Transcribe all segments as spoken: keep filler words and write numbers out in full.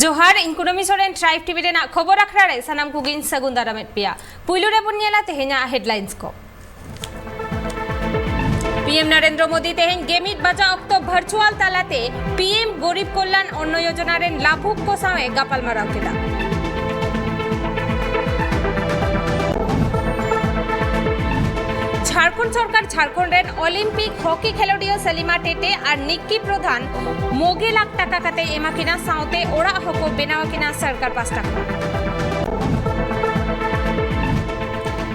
ᱡᱚᱦᱟᱨ, ᱤᱧ ᱠᱩᱱᱟᱹᱢᱤ ᱥᱚᱨᱮᱱ, ᱴᱨᱟᱭᱤᱵᱽ ᱴᱤᱵᱷᱤ ᱨᱮᱱᱟᱜ ᱠᱷᱚᱵᱚᱨ ᱟᱠᱷᱲᱟ ᱨᱮ ᱥᱟᱱᱟᱢ ᱠᱚᱜᱮᱧ ᱥᱟᱹᱜᱩᱱ ᱫᱟᱨᱟᱢᱮᱫ ᱯᱮᱭᱟ᱾ ᱯᱩᱭᱞᱩ ᱨᱮᱵᱚᱱ ᱧᱮᱞᱟ ᱛᱮᱦᱮᱧᱟᱜ ᱦᱮᱰᱞᱟᱭᱤᱱᱥ ᱠᱚ᱾ ᱯᱤ ᱮᱢ ᱱᱚᱨᱮᱱᱫᱨᱚ ᱢᱳᱫᱤ ᱛᱮᱦᱮᱧ ᱜᱮᱢᱤᱫ ᱵᱟᱡᱟᱜ ᱚᱠᱛᱚ ᱵᱷᱟᱨᱪᱩᱣᱟᱞ ᱛᱟᱞᱟᱛᱮ ᱯᱤ ᱮᱢ ᱜᱚᱨᱤᱵ ᱠᱚᱞᱭᱟᱱ ᱚᱱᱱᱚ ᱭᱳᱡᱚᱱᱟ ᱨᱮᱱ ᱞᱟᱵᱷᱩᱠ ᱠᱚ ᱥᱟᱶ ᱮ ᱜᱟᱯᱟᱞᱢᱟᱨᱟᱣ ᱠᱮᱫᱟ᱾ ᱡᱷᱟᱲᱠᱷᱚᱸᱰ ᱥᱚᱨᱠᱟᱨ ᱡᱷᱟᱲᱠᱷᱚᱸᱰ ᱨᱮᱱ ᱚᱞᱤᱢᱯᱤᱠ ᱦᱚᱠᱤ ᱠᱷᱮᱞᱳᱰᱤᱭᱟᱹ ᱥᱟᱞᱤᱢᱟ ᱴᱮᱴᱮ ᱟᱨ ᱱᱤᱠᱠᱤ ᱯᱨᱚᱫᱷᱟᱱ ᱢᱚᱜᱮ ᱞᱟᱠᱷ ᱴᱟᱠᱟ ᱠᱟᱛᱮ ᱮᱢᱟ ᱠᱤᱱᱟ, ᱥᱟᱶᱛᱮ ᱚᱲᱟᱜ ᱦᱚᱸᱠᱚ ᱵᱮᱱᱟᱣ ᱟᱠᱤᱱᱟ ᱥᱚᱨᱠᱟᱨ ᱯᱟᱥᱴᱟ ᱠᱷᱚᱱ᱾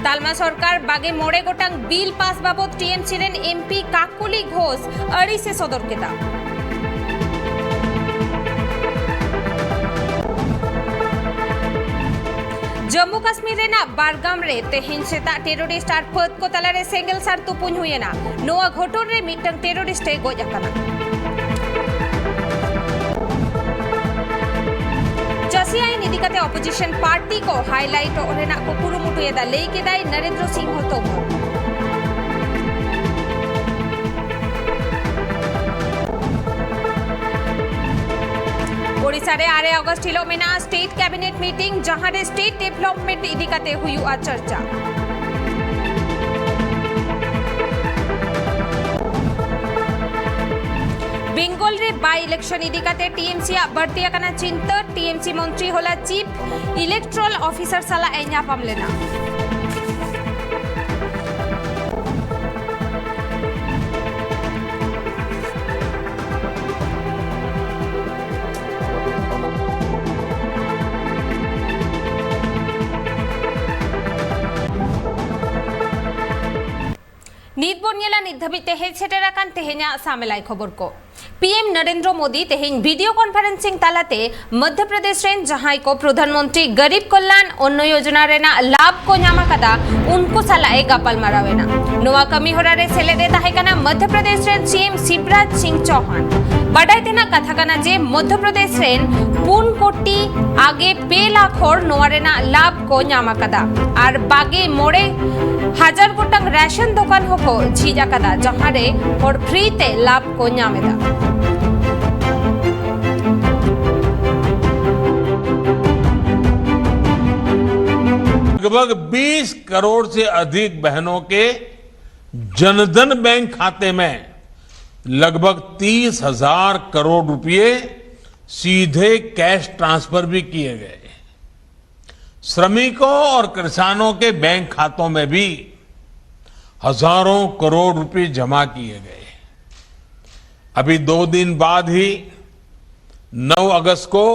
ᱛᱟᱞᱢᱟ ᱥᱚᱨᱠᱟᱨ ᱵᱟᱜᱮ ᱢᱚᱬᱮ ᱜᱚᱴᱟᱝ ᱵᱤᱞ ᱯᱟᱥ ᱵᱟᱵᱚᱫ ᱴᱤ ᱮᱢ ᱥᱤ ᱨᱮᱱ ᱮᱢ ᱯᱤ ᱠᱟᱠᱚᱞᱤ ᱜᱷᱳᱥ ᱟᱹᱲᱤᱥ ᱮ ᱥᱚᱫᱚᱨ ᱠᱮᱫᱟ᱾ ᱡᱚᱢᱢᱩ ᱠᱟᱥᱢᱤᱨ ᱨᱮᱱᱟᱜ ᱵᱟᱨᱜᱟᱢ ᱨᱮ ᱛᱮᱦᱮᱧ ᱥᱮᱛᱟᱜ ᱴᱮᱨᱚᱨᱤᱥᱴ ᱟᱨ ᱯᱷᱟᱹᱫ ᱠᱚ ᱛᱟᱞᱟᱨᱮ ᱥᱮᱸᱜᱮᱞ ᱥᱟᱨ ᱛᱩᱯᱩᱧ ᱦᱩᱭ ᱮᱱᱟ᱾ ᱱᱚᱣᱟ ᱜᱷᱚᱴᱚᱱ ᱨᱮ ᱢᱤᱫᱴᱟᱝ ᱴᱮᱨᱚᱨᱤᱥᱴ ᱮ ᱜᱚᱡ ᱟᱠᱟᱱᱟ᱾ ᱪᱟᱹᱥᱤ ᱟᱹᱭᱤᱱ ᱤᱫᱤ ᱠᱟᱛᱮ ᱚᱯᱳᱡᱤᱥᱚᱱ ᱯᱟᱨᱴᱤ ᱠᱚ ᱦᱟᱭᱞᱟᱭᱤᱴᱚᱜ ᱨᱮᱱᱟᱜ ᱠᱚ ᱠᱩᱨᱩᱢᱩᱴᱩᱭᱮᱫᱟ, ᱞᱟᱹᱭ ᱠᱮᱫᱟᱭ ᱱᱚᱨᱮᱱᱫᱨᱚ ᱥᱤᱝᱦᱚ ᱛᱳᱢᱚᱨ᱾ ᱳᱰᱤᱥᱟ ᱨᱮ ᱟᱨᱮ ᱚᱜᱚᱥᱴ ᱦᱤᱞᱳᱜ ᱢᱮᱱᱟᱜᱼᱟ ᱥᱴᱮᱴ ᱠᱮᱵᱤᱱᱮᱴ ᱢᱤᱴᱤᱝ, ᱡᱟᱦᱟᱸ ᱨᱮ ᱥᱴᱮᱴ ᱰᱮᱵᱷᱞᱚᱯᱢᱮᱱᱴ ᱤᱫᱤ ᱠᱟᱛᱮ ᱦᱩᱭᱩᱜᱼᱟ ᱪᱟᱨᱪᱟ᱾ ᱵᱮᱝᱜᱚᱞ ᱨᱮ ᱵᱟᱭ ᱤᱞᱮᱠᱥᱚᱱ ᱤᱫᱤ ᱠᱟᱛᱮ ᱴᱤ ᱮᱢ ᱥᱤ ᱟᱜ ᱵᱟᱹᱲᱛᱤ ᱟᱠᱟᱱᱟ ᱪᱤᱱᱛᱟᱹ᱾ ᱴᱤ ᱮᱢ ᱥᱤ ᱢᱚᱱᱛᱨᱤ ᱦᱚᱞᱟ ᱪᱤᱯ ᱤᱞᱮᱠᱴᱨᱟᱞ ᱚᱯᱷᱤᱥᱟᱨ ᱥᱟᱞᱟᱜ ᱮ ᱧᱟᱯᱟᱢ ᱞᱮᱱᱟ᱾ ᱱᱤᱛ ᱵᱚᱱ ᱧᱮᱞᱟ ᱱᱤᱛ ᱫᱷᱟᱹᱵᱤᱡ ᱛᱮ ᱦᱮᱡ ᱥᱮᱴᱮᱨ ᱟᱠᱟᱱ ᱛᱮᱦᱮᱧᱟᱜ ᱥᱟᱢᱮᱞᱟᱭ ᱠᱷᱚᱵᱚᱨ ᱠᱚ᱾ ᱯᱤ ᱮᱢ ᱱᱚᱨᱮᱱᱫᱨᱚ ᱢᱳᱫᱤ ᱛᱮᱦᱮᱧ ᱵᱷᱤᱰᱤᱭᱳ ᱠᱚᱱᱯᱷᱟᱨᱮᱱᱥᱤᱝ ᱛᱟᱞᱟᱛᱮ ᱢᱚᱫᱷᱭᱚ ᱯᱨᱚᱫᱮᱥ ᱨᱮᱱ ᱡᱟᱦᱟᱸᱭ ᱠᱚ ᱯᱨᱚᱫᱷᱟᱱ ᱢᱚᱱᱛᱨᱤ ᱜᱚᱨᱤᱵ ᱠᱚᱞᱭᱟᱱ ᱚᱱᱱᱚ ᱭᱳᱡᱚᱱᱟ ᱨᱮᱱᱟᱜ ᱞᱟᱵᱷ ᱠᱚ ᱧᱟᱢ ᱟᱠᱟᱫᱟ, ᱩᱱᱠᱩ ᱥᱟᱞᱟᱜ ᱮ ᱜᱟᱯᱟᱞ ᱢᱟᱨᱟᱣ ᱮᱱᱟ᱾ ᱱᱚᱣᱟ ᱠᱟᱹᱢᱤ ᱦᱚᱨᱟ ᱨᱮ ᱥᱮᱞᱮᱫ ᱮ ᱛᱟᱦᱮᱸ ᱠᱟᱱᱟ ᱢᱚᱫᱷᱭᱚ ᱯᱨᱚᱫᱮᱥ ᱨᱮᱱ ᱥᱤ ᱮᱢ ᱥᱤᱵᱨᱟᱡᱽ ᱥᱤᱝ ᱪᱚᱣᱦᱟᱱ᱾ ᱵᱟᱰᱟᱭ ᱛᱮᱱᱟᱜ ᱠᱟᱛᱷᱟ ᱠᱟᱱᱟ ᱡᱮ ᱢᱚᱫᱷᱭᱚ ᱯᱨᱚᱫᱮᱥ ᱨᱮᱱ ᱯᱩᱱ ᱠᱳᱴᱤ ᱟᱜᱮ ᱯᱮ ᱞᱟᱠᱷ ᱦᱚᱲ ᱱᱚᱣᱟ ᱨᱮᱱᱟᱜ ᱞᱟᱵᱷ ᱠᱚ ᱧᱟᱢ ᱟᱠᱟᱫᱟ ᱟᱨ ᱵᱟᱜᱮ ᱢᱚᱬᱮ ᱦᱟᱡᱟᱨ ᱜᱚᱴᱟᱝ ᱨᱮᱥᱚᱱ ᱫᱚᱠᱟᱱ ᱦᱚᱸᱠᱚ ᱡᱷᱤᱡ ᱟᱠᱟᱫᱟ, ᱡᱟᱦᱟᱸ ᱨᱮ ᱦᱚᱲ ᱯᱷᱨᱤ ᱛᱮ ᱞᱟᱵᱷ ᱠᱚ ᱧᱟᱢ ᱮᱫᱟ᱾ लगभग बीस करोड़ से अधिक बहनों के जनधन बैंक खाते में लगभग तीस हज़ार करोड़ रुपए सीधे कैश ट्रांसफर भी किए गए। श्रमिकों और किसानों के बैंक खातों में भी हजारों करोड़ रुपए जमा किए गए। अभी दो दिन बाद ही नौ अगस्त को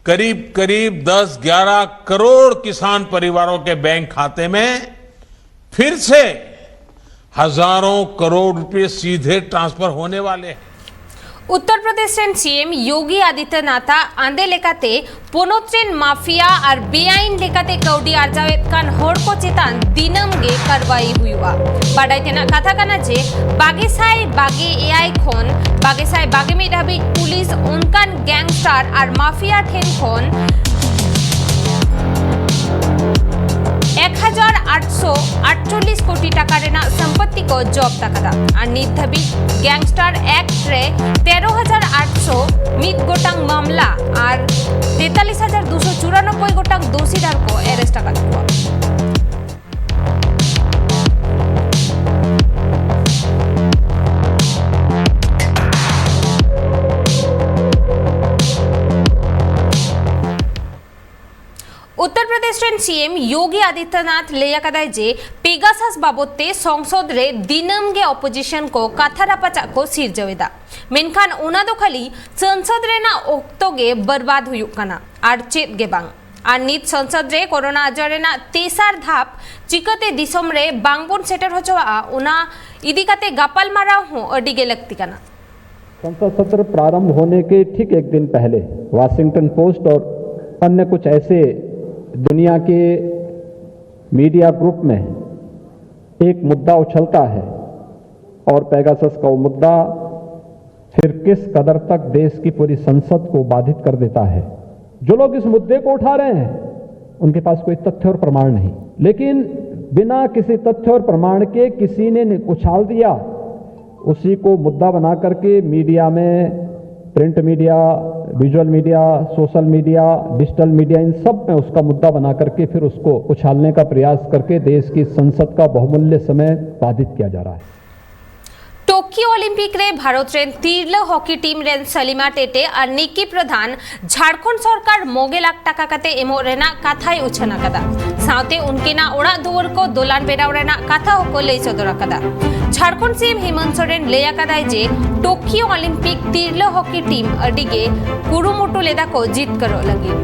करीब करीब दस ग्यारह करोड़ किसान परिवारों के बैंक खाते में फिर से हजारों करोड़ रुपए सीधे ट्रांसफर होने वाले हैं। ᱩᱛᱛᱚᱨ ᱯᱨᱚᱫᱮᱥ ᱨᱮᱱ ᱥᱤ ᱮᱢ ᱭᱳᱜᱤ ᱟᱫᱤᱛᱭᱚᱱᱟᱛᱷ ᱟᱜ ᱟᱸᱫᱮ ᱞᱮᱠᱟᱛᱮ ᱯᱚᱱᱚᱛ ᱨᱮᱱ ᱢᱟᱯᱷᱤᱭᱟ ᱟᱨ ᱵᱮᱟᱭᱤᱱ ᱞᱮᱠᱟᱛᱮ ᱠᱟᱹᱣᱰᱤ ᱟᱨᱡᱟᱣᱮᱫ ᱠᱟᱱ ᱦᱚᱲ ᱠᱚ ᱪᱮᱛᱟᱱ ᱫᱤᱱᱟᱹᱢ ᱜᱮ ᱠᱟᱨᱣᱟᱭ ᱦᱩᱭᱩᱜᱼᱟ᱾ ᱵᱟᱰᱟᱭ ᱛᱮᱱᱟᱜ ᱠᱟᱛᱷᱟ ᱠᱟᱱᱟ ᱡᱮ ᱵᱟᱜᱮ ᱥᱟᱭ ᱵᱟᱜᱮ ᱮᱭᱟᱭ ᱠᱷᱚᱱ ᱵᱟᱜᱮ ᱥᱟᱭ ᱵᱟᱜᱮ ᱢᱤᱫ ᱦᱟᱹᱵᱤᱡ ᱯᱩᱞᱤᱥ ᱚᱱᱠᱟᱱ ᱜᱮᱝᱥᱴᱟᱨ ᱟᱨ ᱢᱟᱯᱷᱤᱭᱟ ᱴᱷᱮᱱ ᱠᱷᱚᱱ ᱮᱠ ᱦᱟᱡᱟᱨ ᱟᱴᱥᱚ ᱟᱴᱪᱚᱞᱞᱤᱥ ᱠᱳᱴᱤ ᱴᱟᱠᱟ ᱨᱮᱱᱟᱜ ᱥᱚᱢᱯᱚᱛᱛᱤ ᱠᱚ ᱡᱚᱵᱛ ᱟᱠᱟᱫᱟ᱾ ᱟᱨ ᱱᱤᱛ ᱫᱷᱟᱹᱵᱤᱡ ᱜᱮᱝᱥᱴᱟᱨ ᱮᱠᱴ ᱨᱮ ᱛᱮᱨᱚ ᱦᱟᱡᱟᱨ ᱟᱴᱥᱚ ᱢᱤᱫ ᱜᱚᱴᱟᱝ ᱢᱟᱢᱞᱟ ᱟᱨ ᱛᱮᱛᱟᱞᱤᱥ ᱦᱟᱡᱟᱨ ᱫᱩᱥᱚ ᱪᱩᱨᱟᱱᱚᱵᱵᱳᱭ ᱜᱚᱴᱟᱝ ᱫᱳᱥᱤᱫᱟᱨ ᱠᱚ ᱮᱨᱮᱥᱴ ᱟᱠᱟᱫ ᱠᱚᱣᱟ᱾ ᱩᱛᱛᱚᱨ ᱯᱨᱚᱫᱮᱥ ᱨᱮᱱ ᱥᱤ ᱮᱢ ᱭᱳᱜᱤ ᱟᱫᱤᱛᱭᱚᱱᱟᱛᱷ ᱞᱟᱹᱭ ᱟᱠᱟᱫᱟᱭ ᱡᱮ ᱯᱮᱜᱟᱥᱟᱥ ᱵᱟᱵᱚᱛ ᱛᱮ ᱥᱚᱝᱥᱚᱫ ᱨᱮ ᱫᱤᱱᱟᱹᱢ ᱜᱮ ᱚᱯᱳᱡᱤᱥᱚᱱ ᱠᱚ ᱠᱟᱛᱷᱟ ᱨᱟᱯᱟᱪᱟᱜ ᱠᱚ ᱥᱤᱨᱡᱟᱹᱣ ᱮᱫᱟ, ᱢᱮᱱᱠᱷᱟᱱ ᱚᱱᱟ ᱫᱚ ᱠᱷᱟᱹᱞᱤ ᱥᱚᱝᱥᱚᱫ ᱨᱮᱱᱟᱜ ᱚᱠᱛᱚ ᱜᱮ ᱵᱚᱨᱵᱟᱫ ᱦᱩᱭᱩᱜ ᱠᱟᱱᱟ ᱟᱨ ᱪᱮᱫ ᱜᱮ ᱵᱟᱝ᱾ ᱟᱨ ᱱᱤᱛ ᱥᱚᱝᱥᱚᱫ ᱨᱮ ᱠᱳᱨᱳᱱᱟ ᱟᱡᱟᱨ ᱨᱮᱱᱟᱜ ᱛᱮᱥᱟᱨ ᱫᱷᱟᱯ ᱪᱤᱠᱟᱹᱛᱮ ᱫᱤᱥᱚᱢ ᱨᱮ ᱵᱟᱝᱵᱚᱱ ᱥᱮᱴᱮᱨ ᱦᱚᱪᱚᱣᱟᱜᱼᱟ, ᱚᱱᱟ ᱤᱫᱤ ᱠᱟᱛᱮ ᱜᱟᱯᱟᱞᱢᱟᱨᱟᱣ ᱦᱚᱸ ᱟᱹᱰᱤ ᱜᱮ ᱞᱟᱹᱠᱛᱤ ᱠᱟᱱᱟ᱾ संसद सत्र प्रारंभ होने के ठीक एक दिन पहले वॉशिंगटन पोस्ट और अन्य कुछ ऐसे दुनिया के मीडिया ग्रुप में एक मुद्दा उछलता है और पेगासस का वो मुद्दा फिर किस कदर तक देश की पूरी संसद को बाधित कर देता है। जो लोग इस मुद्दे को उठा रहे हैं, उनके पास कोई तथ्य और प्रमाण नहीं, लेकिन बिना किसी तथ्य और प्रमाण के किसी ने नि- उछाल दिया, उसी को मुद्दा बना करके मीडिया में, print media, visual media, social media, digital media, इन सब में उसका मुद्दा बना करके फिर उसको उछालने का प्रयास करके देश की संसद का बहुमूल्य समय बाधित किया जा रहा है। ᱴᱳᱠᱤᱭᱳ ᱚᱞᱤᱢᱯᱤᱠ ᱨᱮ ᱵᱷᱟᱨᱚᱛ ᱨᱮᱱ ᱛᱤᱨᱞᱟᱹ ᱦᱚᱠᱤ ᱴᱤᱢ ᱨᱮᱱ ᱥᱟᱞᱤᱢᱟ ᱴᱮᱴᱮ ᱟᱨ ᱱᱤᱠᱤ ᱯᱨᱚᱫᱷᱟᱱ ᱡᱷᱟᱲᱠᱷᱚᱸᱰ ᱥᱚᱨᱠᱟᱨ ᱢᱚᱜᱮ ᱞᱟᱠᱷ ᱴᱟᱠᱟ ᱠᱟᱛᱮ ᱮᱢᱚᱜ ᱨᱮᱱᱟᱜ ᱠᱟᱛᱷᱟᱭ ᱩᱪᱷᱟᱹᱱ ᱟᱠᱟᱫᱟ᱾ ᱥᱟᱶᱛᱮ ᱩᱱᱠᱤᱱᱟᱜ ᱚᱲᱟᱜ ᱫᱩᱣᱟᱹᱨ ᱠᱚ ᱫᱚᱞᱟᱱ ᱵᱮᱱᱟᱣ ᱨᱮᱱᱟᱜ ᱠᱟᱛᱷᱟ ᱦᱚᱸᱠᱚ ᱞᱟᱹᱭ ᱥᱚᱫᱚᱨ ᱟᱠᱟᱫᱟ᱾ ᱡᱷᱟᱲᱠᱷᱚᱸᱰ ᱥᱤ ᱮᱢ ᱦᱮᱢᱚᱱᱛ ᱥᱚᱨᱮᱱ ᱞᱟᱹᱭ ᱟᱠᱟᱫᱟᱭ ᱡᱮ ᱴᱳᱠᱤᱭᱳ ᱚᱞᱤᱢᱯᱤᱠ ᱛᱤᱨᱞᱟᱹ ᱦᱚᱠᱤ ᱴᱤᱢ ᱟᱹᱰᱤ ᱜᱮ ᱠᱩᱨᱩᱢᱩᱴᱩ ᱞᱮᱫᱟ ᱠᱚ ᱡᱤᱛᱠᱟᱹᱨᱚᱜ ᱞᱟᱹᱜᱤᱫ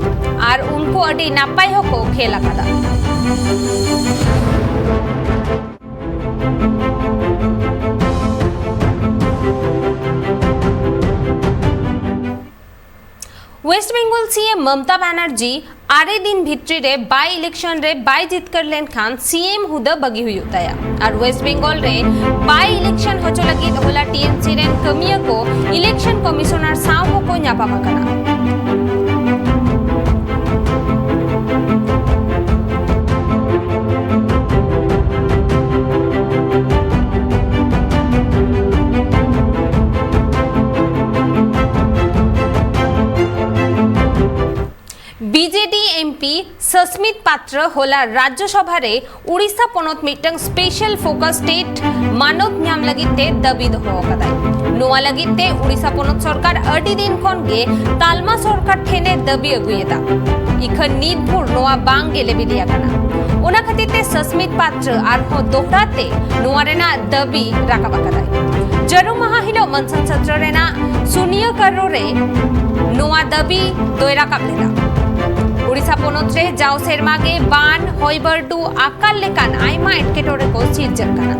ᱟᱨ ᱩᱱᱠᱩ ᱟᱹᱰᱤ ᱱᱟᱯᱟᱭ ᱦᱚᱸᱠᱚ ᱠᱷᱮᱞ ᱟᱠᱟᱫᱟ᱾ ᱳᱭᱮᱥᱴ ᱵᱮᱝᱜᱚᱞ ᱥᱤ ᱮᱢ ᱢᱚᱢᱚᱛᱟ ᱵᱟᱱᱟᱨᱡᱤ ᱟᱨᱮ ᱫᱤᱱ ᱵᱷᱤᱛᱨᱤ ᱨᱮ ᱵᱟᱭ ᱤᱞᱮᱠᱥᱚᱱ ᱨᱮ ᱵᱟᱭ ᱡᱤᱛᱠᱟᱹᱨ ᱞᱮᱱᱠᱷᱟᱱ ᱥᱤ ᱮᱢ ᱦᱩᱫᱟᱹ ᱵᱟᱹᱜᱤ ᱦᱩᱭᱩᱜ ᱛᱟᱭᱟ᱾ ᱟᱨ ᱳᱭᱮᱥᱴ ᱵᱮᱝᱜᱚᱞ ᱨᱮ ᱵᱟᱭ ᱤᱞᱮᱠᱥᱚᱱ ᱦᱚᱪᱚ ᱞᱟᱹᱜᱤᱫ ᱦᱚᱞᱟ ᱴᱤ ᱮᱢ ᱥᱤ ᱨᱮᱱ ᱠᱟᱹᱢᱤᱭᱟᱹ ᱠᱚ ᱤᱞᱮᱠᱥᱚᱱ ᱠᱚᱢᱤᱥᱚᱱᱟᱨ ᱥᱟᱶ ᱦᱚᱸᱠᱚ ᱧᱟᱯᱟᱢ ᱟᱠᱟᱱᱟ᱾ ᱵᱤ ᱡᱮ ᱰᱤ ᱮᱢ ᱯᱤ ᱥᱚᱥᱢᱤᱛ ᱯᱟᱛᱨᱚ ᱦᱚᱞᱟ ᱨᱟᱡᱽᱡᱚ ᱥᱚᱵᱷᱟ ᱨᱮ ᱩᱲᱤᱥᱥᱟ ᱯᱚᱱᱚᱛ ᱢᱤᱫᱴᱟᱝ ᱥᱯᱮᱥᱟᱞ ᱯᱷᱳᱠᱟᱥ ᱥᱴᱮᱴ ᱢᱟᱱᱚᱛ ᱧᱟᱢ ᱞᱟᱹᱜᱤᱫ ᱛᱮ ᱫᱟᱹᱵᱤ ᱫᱚᱦᱚ ᱟᱠᱟᱫᱟᱭ᱾ ᱱᱚᱣᱟ ᱞᱟᱹᱜᱤᱫ ᱛᱮ ᱩᱲᱤᱥᱥᱟ ᱯᱚᱱᱚᱛ ᱥᱚᱨᱠᱟᱨ ᱟᱹᱰᱤ ᱫᱤᱱ ᱠᱷᱚᱱ ᱜᱮ ᱛᱟᱞᱢᱟ ᱥᱚᱨᱠᱟᱨ ᱴᱷᱮᱱ ᱮ ᱫᱟᱹᱵᱤ ᱟᱹᱜᱩᱭᱮᱫᱟ᱾ ᱤᱠᱷᱟᱹᱱ ᱱᱤᱛ ᱵᱷᱳᱨ ᱱᱚᱣᱟ ᱵᱟᱝ ᱜᱮᱞᱮ ᱵᱤᱞᱤ ᱟᱠᱟᱱᱟ᱾ ᱚᱱᱟ ᱠᱷᱟᱹᱛᱤᱨ ᱛᱮ ᱥᱚᱥᱢᱤᱛ ᱯᱟᱛᱨᱚ ᱟᱨᱦᱚᱸ ᱫᱚᱦᱲᱟ ᱛᱮ ᱱᱚᱣᱟ ᱨᱮᱱᱟᱜ ᱫᱟᱹᱵᱤ ᱨᱟᱠᱟᱵ ᱟᱠᱟᱫᱟᱭ᱾ ᱡᱟᱹᱨᱩᱢ ᱢᱟᱦᱟ ᱦᱤᱞᱳᱜ ᱢᱟᱱᱥᱚᱱ ᱥᱚᱛᱨᱚ ᱨᱮᱱᱟᱜ ᱥᱩᱱᱤᱭᱟᱹ ᱠᱟᱨᱨᱳ ᱨᱮ ᱱᱚᱣᱟ ᱫᱟᱹᱵᱤ ᱫᱚᱭ ᱨᱟᱠᱟᱵ ᱞᱮᱫᱟ᱾ ᱳᱰᱤᱥᱟ ᱯᱚᱱᱚᱛ ᱨᱮ ᱡᱟᱣ ᱥᱮᱨᱢᱟ ᱜᱮ ᱵᱟᱱ, ᱦᱚᱭ ᱵᱟᱹᱨᱰᱩ, ᱟᱠᱟᱞ ᱞᱮᱠᱟᱱ ᱟᱭᱢᱟ ᱮᱴᱠᱮᱴᱚᱬᱮ ᱠᱚ ᱥᱤᱨᱡᱟᱹᱜ ᱠᱟᱱᱟ᱾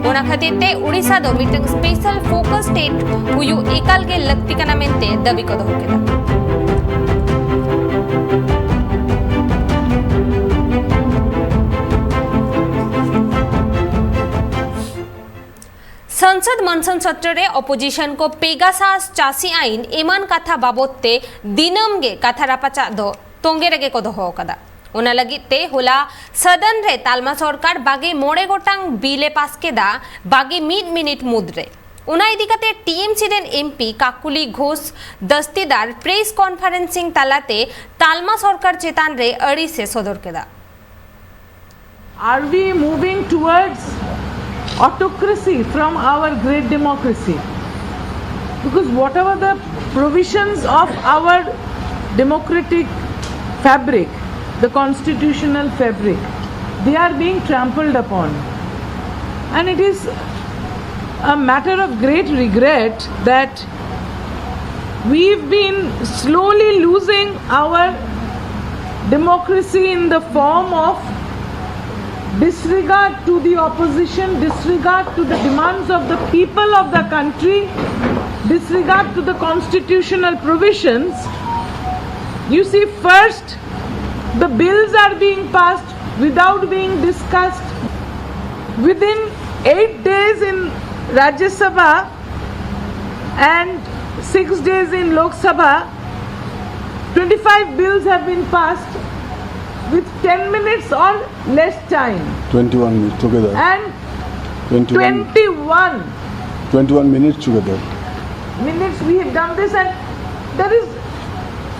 ᱚᱱᱟ ᱠᱷᱟᱹᱛᱤᱨ ᱛᱮ ᱳᱰᱤᱥᱟ ᱫᱚ ᱢᱤᱫᱴᱟᱝ ᱥᱯᱮᱥᱟᱞ ᱯᱷᱳᱠᱟᱥ ᱥᱴᱮᱴ ᱦᱩᱭᱩᱜ ᱮᱠᱟᱞ ᱜᱮ ᱞᱟᱹᱠᱛᱤ ᱠᱟᱱᱟ ᱢᱮᱱᱛᱮ ᱫᱟᱹᱵᱤ ᱠᱚ ᱫᱚᱦᱚ ᱠᱮᱫᱟ᱾ ᱥᱚᱝᱥᱚᱫ ᱢᱚᱱᱥᱚᱱ ᱥᱚᱛᱨᱚ ᱨᱮ ᱚᱯᱳᱡᱤᱥᱚᱱ ᱠᱚ ᱯᱮᱜᱟᱥᱟᱥ, ᱪᱟᱹᱥᱤ ᱟᱹᱭᱤᱱ ᱮᱢᱟᱱ ᱠᱟᱛᱷᱟ ᱵᱟᱵᱚᱫ ᱛᱮ ᱫᱤᱱᱟᱹᱢ ᱜᱮ ᱠᱟᱛᱷᱟ ᱨᱟᱯᱟᱪᱟᱜ ᱫᱚ ᱛᱚᱸᱜᱮ ᱨᱮᱜᱮ ᱠᱚ ᱫᱚᱦᱚ ᱟᱠᱟᱫᱟ᱾ ᱚᱱᱟ ᱞᱟᱹᱜᱤᱫ ᱛᱮ ᱦᱚᱞᱟ ᱥᱚᱫᱚᱱ ᱨᱮ ᱛᱟᱞᱢᱟ ᱥᱚᱨᱠᱟᱨ ᱵᱟᱜᱮ ᱢᱚᱬᱮ ᱜᱚᱴᱟᱝ ᱵᱤᱞ ᱮ ᱯᱟᱥ ᱠᱮᱫᱟ ᱵᱟᱜᱮ ᱢᱤᱫ ᱢᱤᱱᱤᱴ ᱢᱩᱫᱽᱨᱮ᱾ ᱚᱱᱟ ᱤᱫᱤ ᱠᱟᱛᱮ ᱴᱤᱮᱢᱥᱤ ᱨᱮᱱ ᱮᱢᱯᱤ ᱠᱟᱠᱩᱞᱤ ᱜᱷᱳᱥ ᱫᱟᱥᱛᱤᱫᱟᱨ ᱯᱨᱮᱥ ᱠᱚᱱᱯᱷᱟᱨᱮᱱᱥᱤᱝ ᱛᱟᱞᱟᱛᱮ ᱛᱟᱞᱢᱟ ᱥᱚᱨᱠᱟᱨ ᱪᱮᱛᱟᱱ ᱨᱮ ᱟᱹᱲᱤᱥ ᱮ ᱥᱚᱫᱚᱨ ᱠᱮᱫᱟ᱾ Are we moving towards autocracy from our great democracy? Because whatever the provisions of our democratic fabric, the constitutional fabric, they are being trampled upon. And it is a matter of great regret that we've been slowly losing our democracy in the form of disregard to the opposition, disregard to the demands of the people of the country, disregard to the constitutional provisions. You see, first, the bills are being passed without being discussed. Within eight days in Rajya Sabha and six days in Lok Sabha, twenty-five bills have been passed with ten minutes or less time. twenty-one minutes together. And twenty-one, twenty-one twenty-one minutes together. minutes we have done this, and there is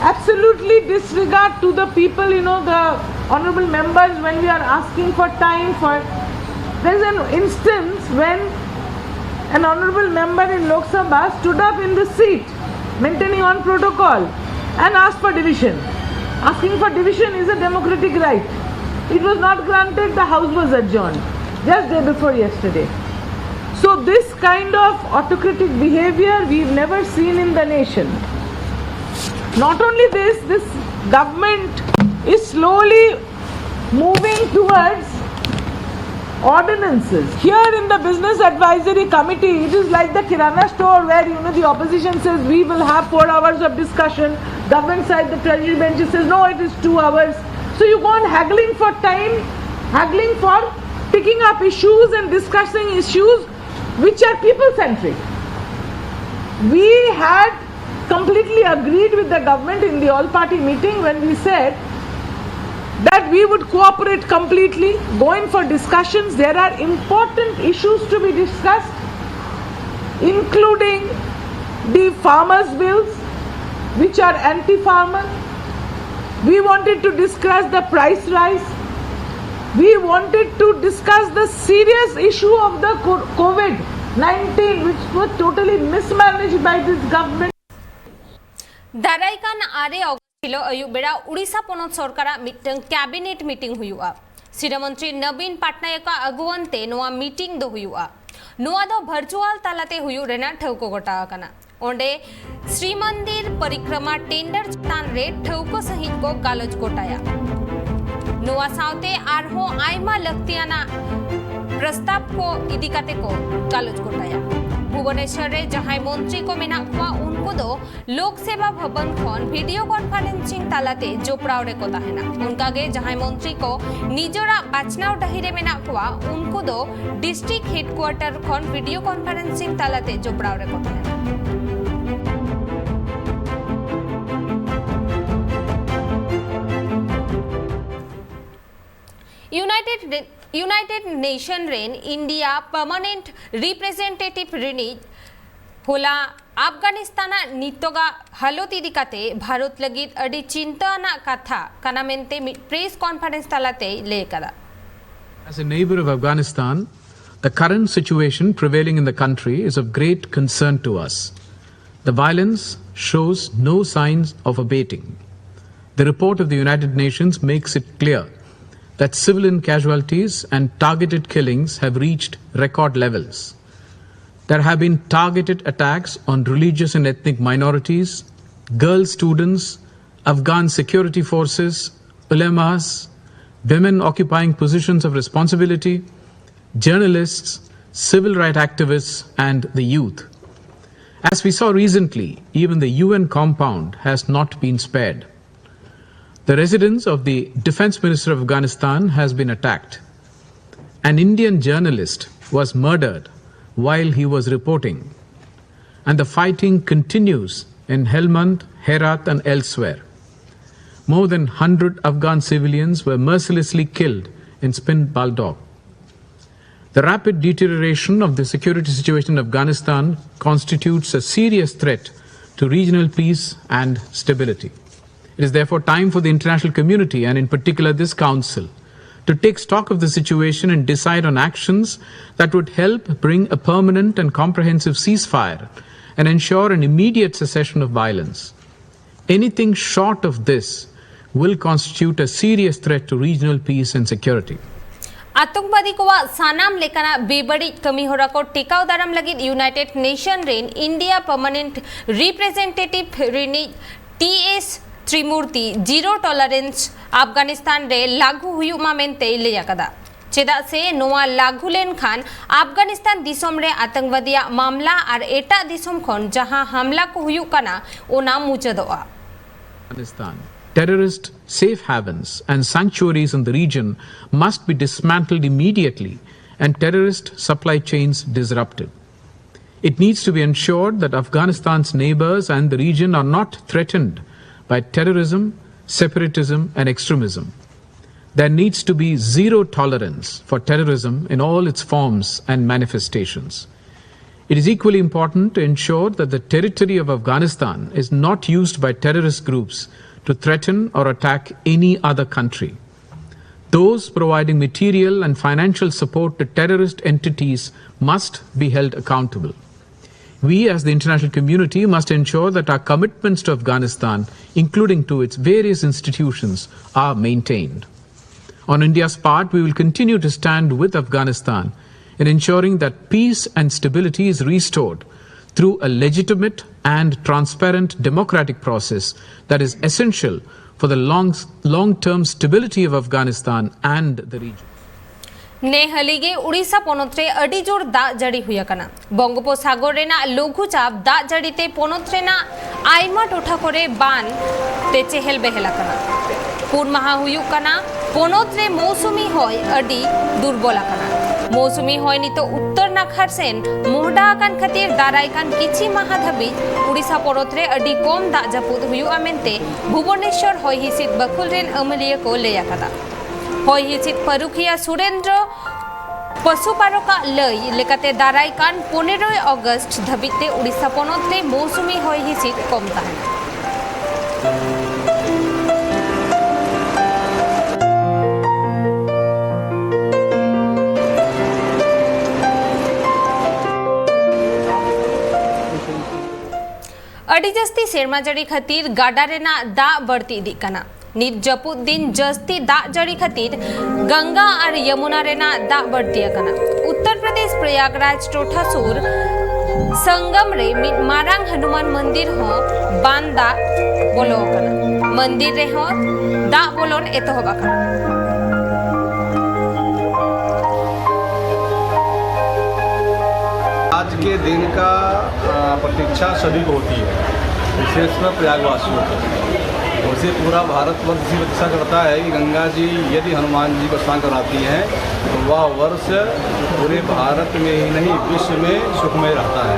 absolutely disregard to the people, you know, the honorable members, when we are asking for time for, there is an instance when an honorable member in Lok Sabha stood up in the seat, maintaining on protocol, and asked for division. Asking for division is a democratic right. It was not granted, the house was adjourned just day before yesterday. So this kind of autocratic behavior we've never seen in the nation. Not only this, this government is slowly moving towards ordinances. Here in the Business Advisory Committee, it is like the Kirana store where, you know, the opposition says we will have four hours of discussion, government side, the treasury bench says no, it is two hours. So you go on haggling for time, haggling for picking up issues and discussing issues which are people centric. We had completely agreed with the government in the all party meeting when we said that we would cooperate completely, go in for discussions. There are important issues to be discussed. including the farmers' bills, which are anti farmer. We wanted to discuss the price rise. We wanted to discuss the serious issue of the COVID nineteen, which was totally mismanaged by this government. ᱫᱟᱨᱟᱭ ᱠᱟᱱ ᱟᱨᱮ August ᱦᱤᱞᱳᱜ ᱟᱹᱭᱩᱵ ᱵᱮᱲᱟ ᱳᱰᱤᱥᱟ ᱯᱚᱱᱚᱛ ᱥᱚᱨᱠᱟᱨᱟᱜ ᱢᱤᱫᱴᱟᱝ cabinet meeting ᱦᱩᱭᱩᱜᱼᱟ᱾ ᱥᱤᱨᱟᱹ ᱢᱚᱱᱛᱨᱤ ᱱᱚᱵᱤᱱ ᱯᱟᱴᱱᱟᱭᱮᱠ ᱟᱜ ᱟᱹᱜᱩᱣᱟᱹᱱ ᱛᱮ ᱱᱚᱣᱟ ᱢᱤᱴᱤᱝ ᱫᱚ ᱦᱩᱭᱩᱜᱼᱟ᱾ ᱱᱚᱣᱟ ᱫᱚ ᱵᱷᱟᱨᱪᱩᱣᱟᱞ ᱛᱟᱞᱟᱛᱮ ᱦᱩᱭᱩᱜ ᱨᱮᱱᱟᱜ ᱴᱷᱟᱹᱣᱠᱟᱹ ᱜᱚᱴᱟ ᱟᱠᱟᱱᱟ᱾ ᱚᱸᱰᱮ ᱥᱨᱤ ᱢᱚᱱᱫᱤᱨ ᱯᱚᱨᱤᱠᱨᱚᱢᱟ ᱴᱮᱱᱰᱟᱨ ᱪᱮᱛᱟᱱ ᱨᱮ ᱴᱷᱟᱹᱣᱠᱟᱹ ᱥᱟᱹᱦᱤᱡ ᱠᱚ ᱜᱟᱞᱚᱪ ᱜᱚᱴᱟᱭᱟ᱾ ᱱᱚᱣᱟ ᱥᱟᱶᱛᱮ ᱟᱨᱦᱚᱸ ᱟᱭᱢᱟ ᱞᱟᱹᱠᱛᱤᱭᱟᱱᱟᱜ ᱯᱨᱚᱥᱛᱟᱵ ᱠᱚ ᱤᱫᱤ ᱠᱟᱛᱮ ᱠᱚ ᱜᱟᱞᱚᱪ ᱜᱚᱴᱟᱭᱟ᱾ ᱵᱷᱩᱵᱚᱱᱮᱥᱚᱨ ᱨᱮ ᱡᱟᱦᱟᱸᱭ ᱢᱚᱱᱛᱨᱤ ᱠᱚ ᱢᱮᱱᱟᱜ ᱠᱚᱣᱟ, ᱩᱱᱠᱩ ᱫᱚ ᱞᱳᱠ ᱥᱮᱵᱟ ᱵᱷᱚᱵᱚᱱ ᱠᱷᱚᱱ ᱵᱷᱤᱰᱤᱭᱳ ᱠᱚᱱᱯᱷᱟᱨᱮᱱᱥᱤᱝ ᱛᱟᱞᱟᱛᱮ ᱡᱚᱯᱲᱟᱣ ᱨᱮᱠᱚ ᱛᱟᱦᱮᱱᱟ᱾ ᱚᱱᱠᱟᱜᱮ ᱡᱟᱦᱟᱸᱭ ᱢᱚᱱᱛᱨᱤ ᱠᱚ ᱱᱤᱡᱚᱨᱟᱜ ᱵᱟᱪᱷᱱᱟᱣ ᱰᱟᱹᱦᱤ ᱨᱮ ᱢᱮᱱᱟᱜ ᱠᱚᱣᱟ, ᱩᱱᱠᱩ ᱫᱚ ᱰᱤᱥᱴᱨᱤᱠᱴ ᱦᱮᱰᱠᱩᱣᱟᱴᱚᱨ ᱠᱷᱚᱱ ᱵᱷᱤᱰᱤᱭᱳ ᱠᱚᱱᱯᱷᱟᱨᱮᱱᱥᱤᱝ ᱛᱟᱞᱟᱛᱮ ᱡᱚᱯᱲᱟᱣ ᱨᱮᱠᱚ ᱛᱟᱦᱮᱱᱟ᱾ ᱤᱭᱩᱱᱟᱭᱴᱮᱰ ᱨᱮ-, ᱤᱭᱩᱱᱟᱭᱴᱮᱰ ᱱᱮᱥᱚᱱ ᱨᱮᱱ ᱤᱱᱰᱤᱭᱟ ᱯᱟᱨᱢᱟᱱᱮᱱᱴ ᱨᱤᱯᱨᱮᱡᱮᱱᱴᱮᱴᱤᱵᱷ ᱨᱤᱱᱤᱡ ᱦᱚᱞᱟ ᱟᱯᱷᱜᱟᱱᱤᱥᱛᱟᱱᱟᱜ ᱱᱤᱛᱚᱜᱟᱜ ᱦᱟᱞᱚᱛ ᱤᱫᱤ ᱠᱟᱛᱮ ᱵᱷᱟᱨᱚᱛ ᱞᱟᱹᱜᱤᱫ ᱟᱹᱰᱤ ᱪᱤᱱᱛᱟᱹ ᱟᱱᱟᱜ ᱠᱟᱛᱷᱟ ᱠᱟᱱᱟ ᱢᱮᱱᱛᱮ ᱢᱤᱫ ᱯᱨᱮᱥ ᱠᱚᱱᱯᱷᱟᱨᱮᱱᱥ ᱛᱟᱞᱟᱛᱮᱭ ᱞᱟᱹᱭ ᱟᱠᱟᱫᱟ᱾ As a neighbor of Afghanistan, the current situation prevailing in the country is of great concern to us. The violence shows no signs of abating. The report of the United Nations makes it clear that civilian casualties and targeted killings have reached record levels. There have been targeted attacks on religious and ethnic minorities, girl students, Afghan security forces, ulamas, women occupying positions of responsibility, journalists, civil rights activists, and the youth. As we saw recently, even the U N compound has not been spared. The residence of the defense minister of Afghanistan has been attacked. An Indian journalist was murdered while he was reporting. And the fighting continues in Helmand, Herat, and elsewhere. More than hundred Afghan civilians were mercilessly killed in Spin Baldok. The rapid deterioration of the security situation in Afghanistan constitutes a serious threat to regional peace and stability. It is therefore time for the international community, and in particular this Council, to take stock of the situation and decide on actions that would help bring a permanent and comprehensive ceasefire and ensure an immediate cessation of violence. Anything short of this will constitute a serious threat to regional peace and security. ᱟᱛᱚᱝᱠᱵᱟᱫᱤ ᱠᱚᱣᱟᱜ ᱥᱟᱱᱟᱢ ᱞᱮᱠᱟᱱᱟᱜ ᱵᱮᱵᱟᱹᱲᱤᱡ ᱠᱟᱹᱢᱤ ᱦᱚᱨᱟ ᱠᱚ ᱴᱮᱠᱟᱣ ᱫᱟᱨᱟᱢ ᱞᱟᱹᱜᱤᱫ United nation ᱨᱮᱱ ᱤᱱᱰᱤᱭᱟ ᱯᱟᱨᱢᱟᱱᱮᱱᱴ ᱨᱤᱯᱨᱮᱡᱮᱱᱴᱮᱴᱤᱵᱷ ᱨᱤᱱᱤᱡ ᱴᱤ ᱮᱥ ᱛᱨᱤᱢᱩᱨᱛᱤ ᱡᱤᱨᱳ ᱴᱚᱞᱟᱨᱮᱱᱥ ᱟᱯᱷᱜᱟᱱᱤᱥᱛᱟᱱ ᱨᱮ ᱞᱟᱹᱜᱩ ᱦᱩᱭᱩᱜ ᱢᱟ ᱢᱮᱱᱛᱮᱭ ᱞᱟᱹᱭ ᱟᱠᱟᱫᱟ᱾ ᱪᱮᱫᱟᱜ ᱥᱮ ᱱᱚᱣᱟ ᱞᱟᱹᱜᱩ ᱞᱮᱱᱠᱷᱟᱱ ᱟᱯᱷᱜᱟᱱᱤᱥᱛᱟᱱ ᱫᱤᱥᱚᱢ ᱨᱮ ᱟᱛᱚᱝᱠᱵᱟᱫᱤᱭᱟᱜ ᱢᱟᱢᱞᱟ ᱟᱨ ᱮᱴᱟᱜ ᱫᱤᱥᱚᱢ ᱠᱷᱚᱱ ᱡᱟᱦᱟᱸ ᱦᱟᱢᱞᱟ ᱠᱚ ᱦᱩᱭᱩᱜ ᱠᱟᱱᱟ ᱚᱱᱟ ᱢᱩᱪᱟᱹᱫᱚᱜᱼᱟ᱾ Afghanistan. Terrorist safe havens and sanctuaries in the region must be dismantled immediately and terrorist supply chains disrupted. It needs to be ensured that Afghanistan's neighbors and the region are not threatened by terrorism, separatism, and extremism. There needs to be zero tolerance for terrorism in all its forms and manifestations. It is equally important to ensure that the territory of Afghanistan is not used by terrorist groups to threaten or attack any other country. Those providing material and financial support to terrorist entities must be held accountable. We, as the international community, must ensure that our commitments to Afghanistan, including to its various institutions, are maintained. On India's part, we will continue to stand with Afghanistan in ensuring that peace and stability is restored through a legitimate and transparent democratic process that is essential for the long, long-term stability of Afghanistan and the region. ᱱᱮ ᱦᱟᱹᱞᱤ ᱜᱮ ᱩᱲᱤᱥᱥᱟ ᱯᱚᱱᱚᱛ ᱨᱮ ᱟᱹᱰᱤ ᱡᱳᱨ ᱫᱟᱜ ᱡᱟᱹᱲᱤ ᱦᱩᱭ ᱟᱠᱟᱱᱟ᱾ ᱵᱚᱝᱜᱳᱯᱚᱥᱟᱜᱚᱨ ᱨᱮᱱᱟᱜ ᱞᱚᱜᱷᱩ ᱪᱟᱯ ᱫᱟᱜ ᱡᱟᱹᱲᱤ ᱛᱮ ᱯᱚᱱᱚᱛ ᱨᱮᱱᱟᱜ ᱟᱭᱢᱟ ᱴᱚᱴᱷᱟ ᱠᱚᱨᱮ ᱵᱟᱱ ᱛᱮ ᱪᱮᱦᱮᱞ ᱵᱮᱦᱮᱞ ᱟᱠᱟᱱᱟ᱾ ᱯᱩᱱ ᱢᱟᱦᱟ ᱦᱩᱭᱩᱜ ᱠᱟᱱᱟ ᱯᱚᱱᱚᱛ ᱨᱮ ᱢᱳᱣᱥᱩᱢᱤ ᱦᱚᱭ ᱟᱹᱰᱤ ᱫᱩᱨᱵᱚᱞ ᱟᱠᱟᱱᱟ᱾ ᱢᱳᱣᱥᱩᱢᱤ ᱦᱚᱭ ᱱᱤᱛᱚᱜ ᱩᱛᱛᱚᱨ ᱱᱟᱠᱷᱟ ᱥᱮᱱ ᱢᱚᱦᱰᱟ ᱟᱠᱟᱱ ᱠᱷᱟᱹᱛᱤᱨ ᱫᱟᱨᱟᱭ ᱠᱟᱱ ᱠᱤᱪᱷᱤ ᱢᱟᱦᱟ ᱫᱷᱟᱹᱵᱤᱡ ᱩᱲᱤᱥᱥᱟ ᱯᱚᱱᱚᱛ ᱨᱮ ᱟᱹᱰᱤ ᱠᱚᱢ ᱫᱟᱜ ᱡᱟᱹᱯᱩᱫ ᱦᱩᱭᱩᱜᱼᱟ ᱢᱮᱱᱛᱮ ᱵᱷᱩᱵᱚᱱᱮᱥᱚᱨ ᱦᱚᱭ ᱦᱤᱸᱥᱤᱫ ᱵᱟᱹᱠᱷᱩᱞ ᱨᱮᱱ ᱟᱹᱢᱟᱹᱞᱤᱭᱟᱹ ᱠᱚ ᱞᱟᱹᱭ ᱟᱠᱟᱫᱟ᱾ ᱦᱚᱭ ᱦᱤᱸᱥᱤᱫ ᱯᱟᱹᱨᱩᱠᱷᱤᱭᱟᱹ ᱥᱩᱨᱮᱱᱫᱨᱚ ᱯᱚᱥᱩ ᱯᱟᱨᱚᱠᱟᱜ ᱞᱟᱹᱭ ᱞᱮᱠᱟᱛᱮ, ᱫᱟᱨᱟᱭ ᱠᱟᱱ ᱯᱚᱱᱮᱨᱚᱭ ᱚᱜᱚᱥᱴ ᱫᱷᱟᱹᱵᱤᱡ ᱛᱮ ᱩᱲᱤᱥᱥᱟ ᱯᱚᱱᱚᱛ ᱨᱮ ᱢᱳᱣᱥᱩᱢᱤ ᱦᱚᱭ ᱦᱤᱸᱥᱤᱫ ᱠᱚᱢ ᱛᱟᱦᱮᱱᱟ᱾ ᱟᱹᱰᱤ ᱡᱟᱹᱥᱛᱤ ᱥᱮᱨᱢᱟ ᱡᱟᱹᱲᱤ ᱠᱷᱟᱹᱛᱤᱨ ᱜᱟᱰᱟ ᱨᱮᱱᱟᱜ ᱫᱟᱜ ᱵᱟᱹᱲᱛᱤ ᱤᱫᱤᱜ ᱠᱟᱱᱟ᱾ ᱱᱤᱛ ᱡᱟᱹᱯᱩᱫ ᱫᱤᱱ ᱡᱟᱹᱥᱛᱤ ᱫᱟᱜ ᱡᱟᱹᱲᱤ ᱠᱷᱟᱹᱛᱤᱨ ᱜᱚᱝᱜᱟ ᱟᱨ ᱭᱚᱢᱩᱱᱟ ᱨᱮᱱᱟᱜ ᱫᱟᱜ ᱵᱟᱹᱲᱛᱤ ᱟᱠᱟᱱᱟ᱾ ᱩᱛᱛᱚᱨ ᱯᱨᱚᱫᱮᱥ ᱯᱨᱚᱭᱟᱜᱽᱨᱟᱡᱽ ᱴᱚᱴᱷᱟ ᱥᱩᱨ ᱥᱚᱝᱜᱚᱢ ᱨᱮ ᱢᱤᱫ ᱢᱟᱨᱟᱝ ᱦᱚᱱᱩᱢᱟᱱ ᱢᱚᱱᱫᱤᱨ ᱦᱚᱸ ᱵᱟᱱ ᱫᱟᱜ ᱵᱚᱞᱚ ᱟᱠᱟᱱᱟ᱾ ᱢᱚᱱᱫᱤᱨ ᱨᱮᱦᱚᱸ ᱫᱟᱜ ᱵᱚᱞᱚᱱ ᱮᱛᱚᱦᱚᱵ ᱟᱠᱟᱱᱟ᱾ आज के दिन का, अ, प्रतीक्षा सभी को होती है, विशेषकर प्रयागवासियों को। वैसे पूरा भारतवर्ष इसी प्रतीक्षा करता है कि गंगा जी यदि हनुमान जी को स्नान कराती हैं, तो वह वर्ष पूरे भारत में ही नहीं, विश्व में सुखमय रहता है।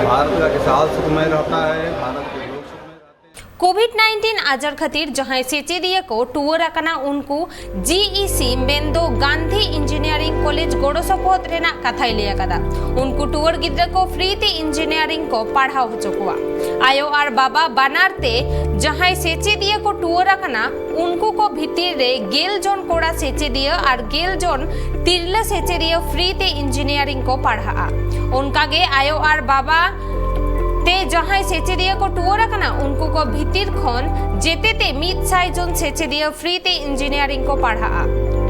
भारत का किसान सुखमय रहता है, भारत के लोग सुखमय रहते हैं। ᱠᱳᱵᱷᱤᱰ ᱱᱟᱭᱤᱱᱴᱤᱱ ᱟᱡᱟᱨ ᱠᱷᱟᱹᱛᱤᱨ ᱡᱟᱦᱟᱸᱭ ᱥᱮᱪᱮᱫᱤᱭᱟᱹ ᱠᱚ ᱴᱩᱣᱟᱹᱨ ᱟᱠᱟᱱᱟ, ᱩᱱᱠᱩ ᱡᱤᱤᱥᱤ ᱢᱮᱱᱫᱚ ᱜᱟᱱᱫᱷᱤ ᱤᱧᱡᱤᱱᱤᱭᱟᱨᱤᱝ ᱠᱚᱞᱮᱡᱽ ᱜᱚᱲᱚ ᱥᱚᱯᱚᱦᱚᱫ ᱨᱮᱱᱟᱜ ᱠᱟᱛᱷᱟᱭ ᱞᱟᱹᱭ ᱟᱠᱟᱫᱟ᱾ ᱩᱱᱠᱩ ᱴᱩᱣᱟᱹᱨ ᱜᱤᱫᱽᱨᱟᱹ ᱠᱚ ᱯᱷᱨᱤ ᱛᱮ ᱤᱧᱡᱤᱱᱤᱭᱟᱨᱤᱝ ᱠᱚ ᱯᱟᱲᱦᱟᱣ ᱦᱚᱪᱚ ᱠᱚᱣᱟ᱾ ᱟᱭᱳ ᱟᱨ ᱵᱟᱵᱟ ᱵᱟᱱᱟᱨ ᱛᱮ ᱡᱟᱦᱟᱸᱭ ᱥᱮᱪᱮᱫᱤᱭᱟᱹ ᱠᱚ ᱴᱩᱣᱟᱹᱨ ᱟᱠᱟᱱᱟ, ᱩᱱᱠᱩ ᱠᱚ ᱵᱷᱤᱛᱤᱨ ᱨᱮ ᱜᱮᱞ ᱡᱚᱱ ᱠᱚᱲᱟ ᱥᱮᱪᱮᱫᱤᱭᱟᱹ ᱟᱨ ᱜᱮᱞ ᱡᱚᱱ ᱛᱤᱨᱞᱟᱹ ᱥᱮᱪᱮᱫᱤᱭᱟᱹ ᱯᱷᱨᱤ ᱛᱮ ᱤᱧᱡᱤᱱᱤᱭᱟᱨᱤᱝ ᱠᱚ ᱯᱟᱲᱦᱟᱜᱼᱟ᱾ ᱚᱱᱠᱟᱜᱮ ᱟᱭᱳ ᱟᱨ ᱵᱟᱵᱟ ᱛᱮ ᱡᱟᱦᱟᱸᱭ ᱥᱮᱪᱮᱫᱤᱭᱟᱹ ᱠᱚ ᱴᱩᱣᱟᱹᱨ ᱟᱠᱟᱱᱟ, ᱩᱱᱠᱩ ᱠᱚ ᱵᱷᱤᱛᱤᱨ ᱠᱷᱚᱱ ᱡᱮᱛᱮ ᱛᱮ ᱢᱤᱫ ᱥᱟᱭ ᱡᱚᱱ ᱥᱮᱪᱮᱫᱤᱭᱟᱹ ᱯᱷᱨᱤ ᱛᱮ ᱤᱧᱡᱤᱱᱤᱭᱟᱨᱤᱝ ᱠᱚ ᱯᱟᱲᱦᱟᱜᱼᱟ᱾